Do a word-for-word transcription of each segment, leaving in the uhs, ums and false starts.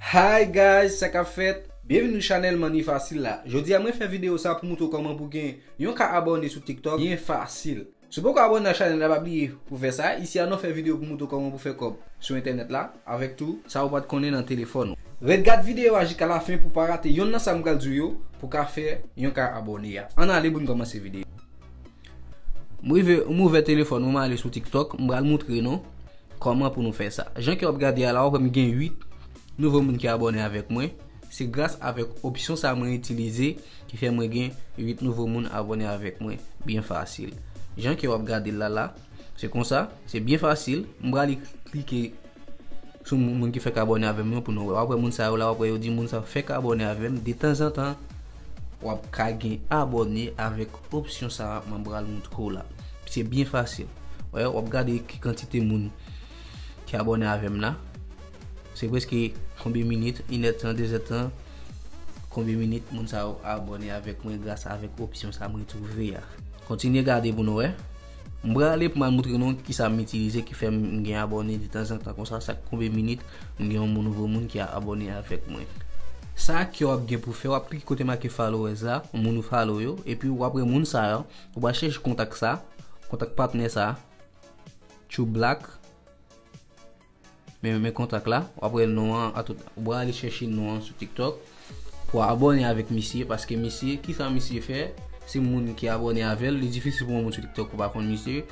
Hi guys, sa k ap fèt? Byenvini sou chanèl Money Facile la. Jodi a mwen fè videyo sa pou moutre w kòman pou gen yon ka abòne sou TikTok byen fasil. Si w poko abòne nan chanèl la, pa bliye pou fè sa. Isi a nou fè videyo pou moutre w kòman pou fè kòb sou entènèt la, avèk tou sa ou pa t konnen nan telefòn ou. Ret gad videyo a jiska lafen pou pa rate yonn nan sa m pral di w yo pou ka fè yon ka abòne a. Ann ale pou n kòmanse videyo. M rive, m ouvè telefòn mwen, m ale sou TikTok, m pral moutre nou kòman pou nou fè sa. Jan ke w ap gade a la, w ap wè m gen uit nouvo moun ki abòne avèk mwen. Se gras avèk opsyon sa mwen itilize ki fè mwen gen uit nouvo moun abòne avèk mwen byen fasil. Jan ke w ap gade l la la, se konsa, se byen fasil. M prale klike sou moun, moun ki fèk abòne avè m yo pou nou wè. W ap wè moun sa yo la, w ap wè yo di moun sa fèk abòne avè m. Detanzantan, w ap ka gen abòne avèk opsyon sa a mwen pral moutre w la. Se byen fasil. Wè, w ap gade ki kantite moun ki abòne avè m la. Se prèske konbyen minit, inèdtan, dezèdtan, konbyen minit moun sa yo abòne avèk mwen gras avèk opsyon sa mwen twouve a. Kontinye gade pou nou wè. M prale pou m al moutre nou kisa m itilize ki fè m gen abòne detanzantan konsa, chak konbyen minit m gen yon moun, nouvo moun ki abòne avèk mwen. Sa ke w ap gen pou fè, w ap klike kote make followers la, moun ou follow yo, epi w ap wè moun sa yo, ou pral chèche kontak sa, kontak patnè sa, True Black. Men, men kontak la, w ap wè non an, atout, ou pral ale chèche non an sou TikTok pou abòne avèk misye, paske misye, kisa misye fè? Se moun ki abòne avè l, li difisil pou yon moun sou TikTok ou pa konn misye.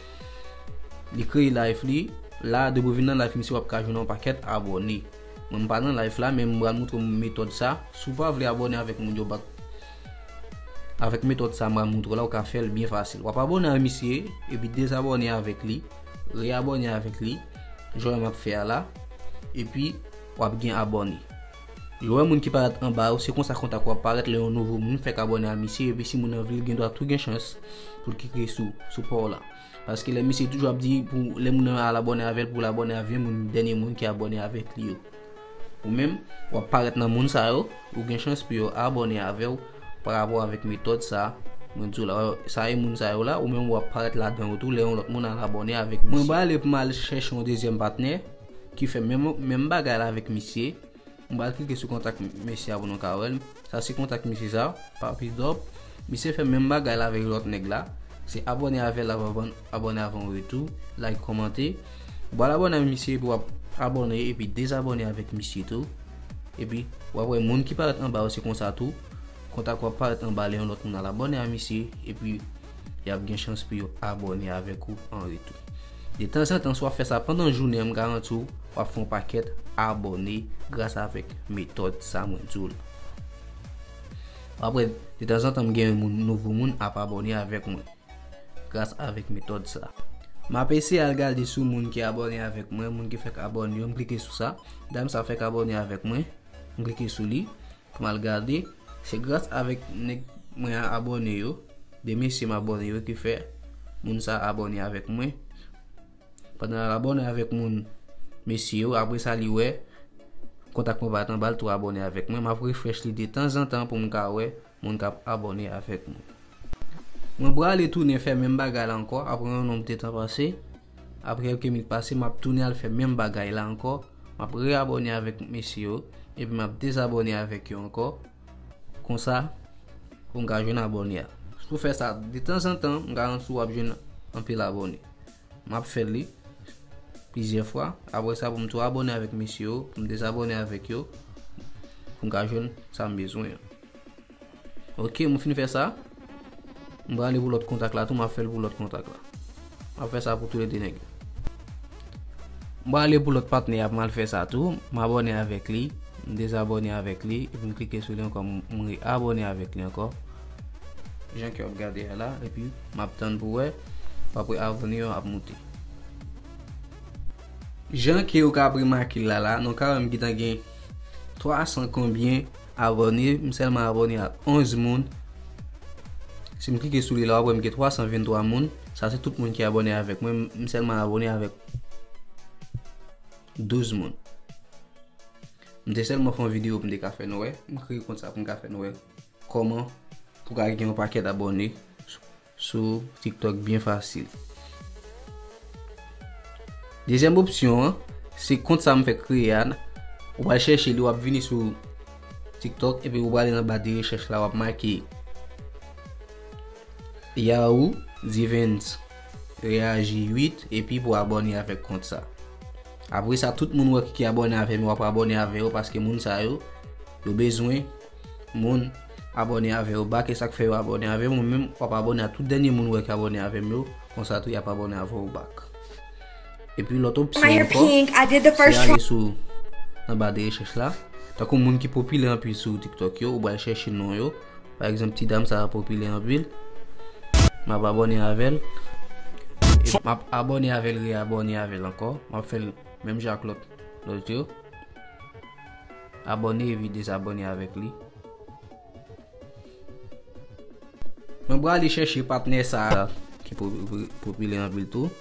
Li kreye live li, la, depi w vin nan live misye, w ap ka jwenn yon pakèt abòne. Mwen, m pa nan live la, men m pral moutre w metòd sa. Si w pa vle abòne avèk moun yo, bak avèk metòd sa m pral moutre w la, ou ka fè l byen fasil. W ap abòne avèk misye, epi dezabòne avèk li, reyabòne avèk li, jan m ap fè a la, epi w ap gen abòne. Lè w wè moun ki parèt anba yo, se konsa kontak ou ap parèt lè yon nouvo moun fèk abòne a misye, epi si moun nan vle, l gen dwa tou gen chans pou l klike sou, sou pa w la. Paske lè misye toujou ap di, pou lè moun nan al abòne avè l, pou l abòne a ven moun, dènye moun ki abòne avèk li yo. Ou menm, w ap parèt nan moun sa yo, ou gen chans pou yo abòne avè w parapò avèk metòd sa mwen di w la. Sa e moun sa yo la, ou menm w ap parèt ladan yo tou lè yon lòt moun al abòne avèk misye. Mwen prale pou m al chèche yon dezyèm patnè ki fè menm, menm bagay la avèk misye. M pral klike sou kontak mesye a pou nou ka wè l. Sa se kontak misye sa, Papi Dop. Misye fè menm bagay la avèk lòt nèg la. Se abòne avè l, abòne, abòne avè yon retou, like, kòmante. Ou pral abòne avèk misye, epi w ap abòne, epi dezabòne avèk misye tou. Epi, w ap wè moun ki parèt anba yo, se konsa tou. Kontak w ap parèt anba lè yon lòt moun al abòne a misye, epi y ap gen chans pou yo abòne avèk ou an retou. Detanzantan, si w ap fè sa pandan jounen an, m garanti w, w ap fè yon pakèt abòne gras avèk metòd sa mwen di w la. Apre, detanzantan, m gen yon moun, nouvo moun ap abòne avèk mwen gras avèk metòd sa. M ap eseye al gade sou moun ki abòne avèk mwen, moun ki fèk abòne yo, m klike sou sa. Dam sa fèk abòne avèk mwen, m klike sou li pou m al gade. Se gras avèk nèg mwen an abòne yo, de mesye m abòne yo ki fè moun sa abòne avèk mwen. Pandan l abòne avèk moun, mesye yo, apre sa li wè kontak mwen parèt anba, l tou abòne avèk mwen. M ap refresh li detanzantan pou m ka wè moun k ap abòne avèk mwen. Mwen prale tounen fè menm bagay la ankò, apre yon nonb de tan pase, apre kèlke minit pase, m ap tounen al fè menm bagay la ankò, m ap reabòne avèk mesye yo, epi m ap dezabòne avèk yo ankò, konsa, pou m ka jwenn abòne a. Si w fè sa detanzantan, m garanti w ap jwenn anpil abòne. M ap fè li plizyè fwa. Apre sa, pou m tou abòne avèk mesye yo, pou m dezabòne avèk yo, pou m ka jwenn sa m bezwen an. Ok, mwen fin fè sa. M prale pou lòt kontak la tou, m ap fè l pou lòt kontak la. M ap fè sa pou toulede nèg yo. M prale pou lòt patnè a, m al fè sa tou. M abòne avèk li, m dezabòne avèk li, epi m klike sou li ankò, m, m reabòne avèk li ankò. Jan ke w ap gade a la, epi m ap tann pou wè, apre abòne yo ap moute. Jan ke w ka ap remake l la la, nou ka wè m gentan gen twa san konbyen abòne, m sèlman abòne ak onz moun. Si m klike sou li la, w ap wè m gen twa san venntwa moun. Sa se tout moun ki abòne avèk mwen, m sèlman abòne avèk douz moun. M te sèlman fè yon videyo pou m te ka fè nou wè. M kreye kont sa pou m ka fè nou wè kòman pou ka gen yon pakèt abòne sou TikTok byen fasil. Dezyèm opsyon an, se kont sa m fèk kreye a, Ou pral chèche li, w ap vini sou TikTok, epi ou prale nan ba de rechèch la, w ap make Yahoo Divens Reaji uit, epi pou abòne avèk kont sa. Apre sa, tout moun wè ki abòne avè m, w ap abòne avè yo, paske moun sa yo, yo bezwen moun abòne avè yo bak, e sa k fè yo abòne avè m. Ou menm, w ap abòne a tout dènye moun wè ki abòne avè m yo, konsa tou y ap abòne avè w bak. Epi lòt opsyon ankò, se ale sou nan ba de rechèch la. Tankou moun ki popilè anpil sou TikTok yo, ou pral chèche non yo. Pa egzanp, ti dam sa a popilè anpil. M ap abòne avè l. E m ap abòne avè l, reabòne avè l ankò. M ap fè l menm jan ak lòt, lòt yo. Abòne epi dezabòne avèk li. Mwen prale chèche patnè sa a ki po-, po-, popilè anpil tou.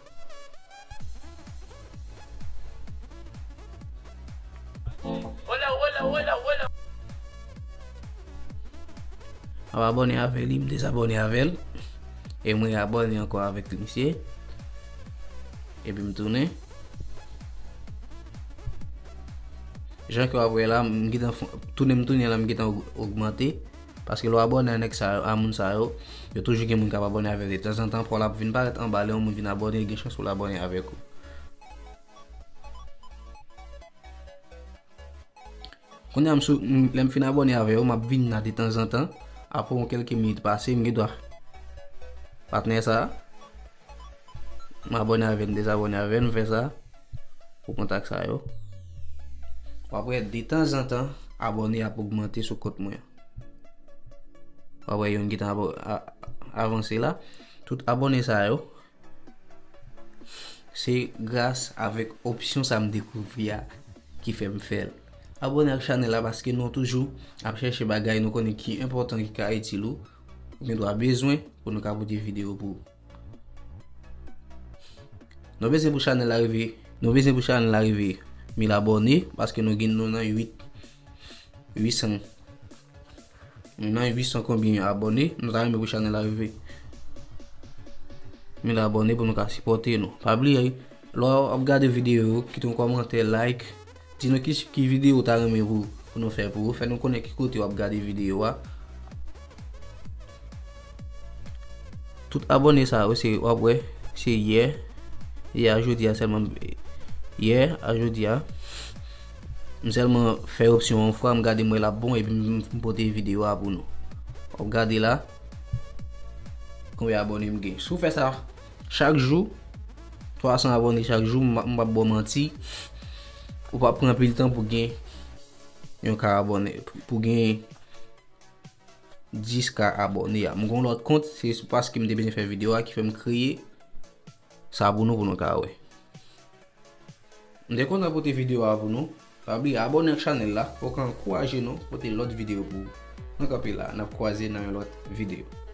M ap abòne avè li, m dezabòne avè l. E mwen abòne ankò avèk misye. Epi m tounen. Jan ke w ap wè la, m gentan fon-, tounen m tounen la, m gentan og-, ogmante. Paske lè w abòne a nèg sa yo, a moun sa yo, yo toujou gen moun k ap abòne avè yo. Tanzantan, fò l ap vin parèt anba, lè yon moun vin abòne, li gen chans pou l abòne avèk ou. Kounye a, m sou, m, lè m fin abòne avè yo, m ap vin la detanzantan. Apre yon kèlke minit pase, m gen dwa. Patnè sa a, m abòne avè l, m dezabòne avè l, m fè sa pou kontak sa yo. W ap wè, detanzantan, abòne ap ogmante sou kont mwen. W ap wè, yo gentan abo-, a-, avanse la. Tout abòne sa yo, se gras avèk opsyon sa m dekouvri a ki fè m fè l. Abòne ak chanèl la paske nou toujou ap chèche bagay nou konnen ki enpòtan, ki ka itil ou. Ou gen dwa bezwen pou nou ka pote videyo pou ou. Nou bezwen pou chanèl la rive, nou bezwen pou chanèl la rive mil abòne, paske nou gen, nou nan uit, uit san. Nou nan uit san konbyen abòne, nou ta renmen pou chanèl la rive mil abòne pou nou ka sipòte nou. Pa bliye, lè w ap gade videyo yo, kite yon kòmantè, like, di nou ki, ki videyo w ta renmen pou, pou nou fè pou ou. Fè nou konnen ki kote w ap gade videyo a. Tout abòne sa yo, se, w ap wè, se yè, yè a jodi a sèlman, yè a jodi a, m sèlman fè opsyon yon fwa, m gade m wè l ap bon, epi m, m pote videyo a pou nou. W ap gade la, konbyen abòne m gen. Si w fè sa chak jou, twa san abòne chak jou, m, m p ap ba w manti, ou p ap pran anpil tan pou gen yon ka abòne, pou, pou gen dis ka abòne a. M gen yon lòt kont, se paske m te bezwen fè videyo a ki fè m kreye sa pou nou, pou nou ka wè. M te kontan pote videyo a pou nou. Pa bliye abòne ak chanèl la, pou w ka ankouraje nou pote lòt videyo pou ou. Nou kanpe la, n ap kwaze nan yon lòt videyo.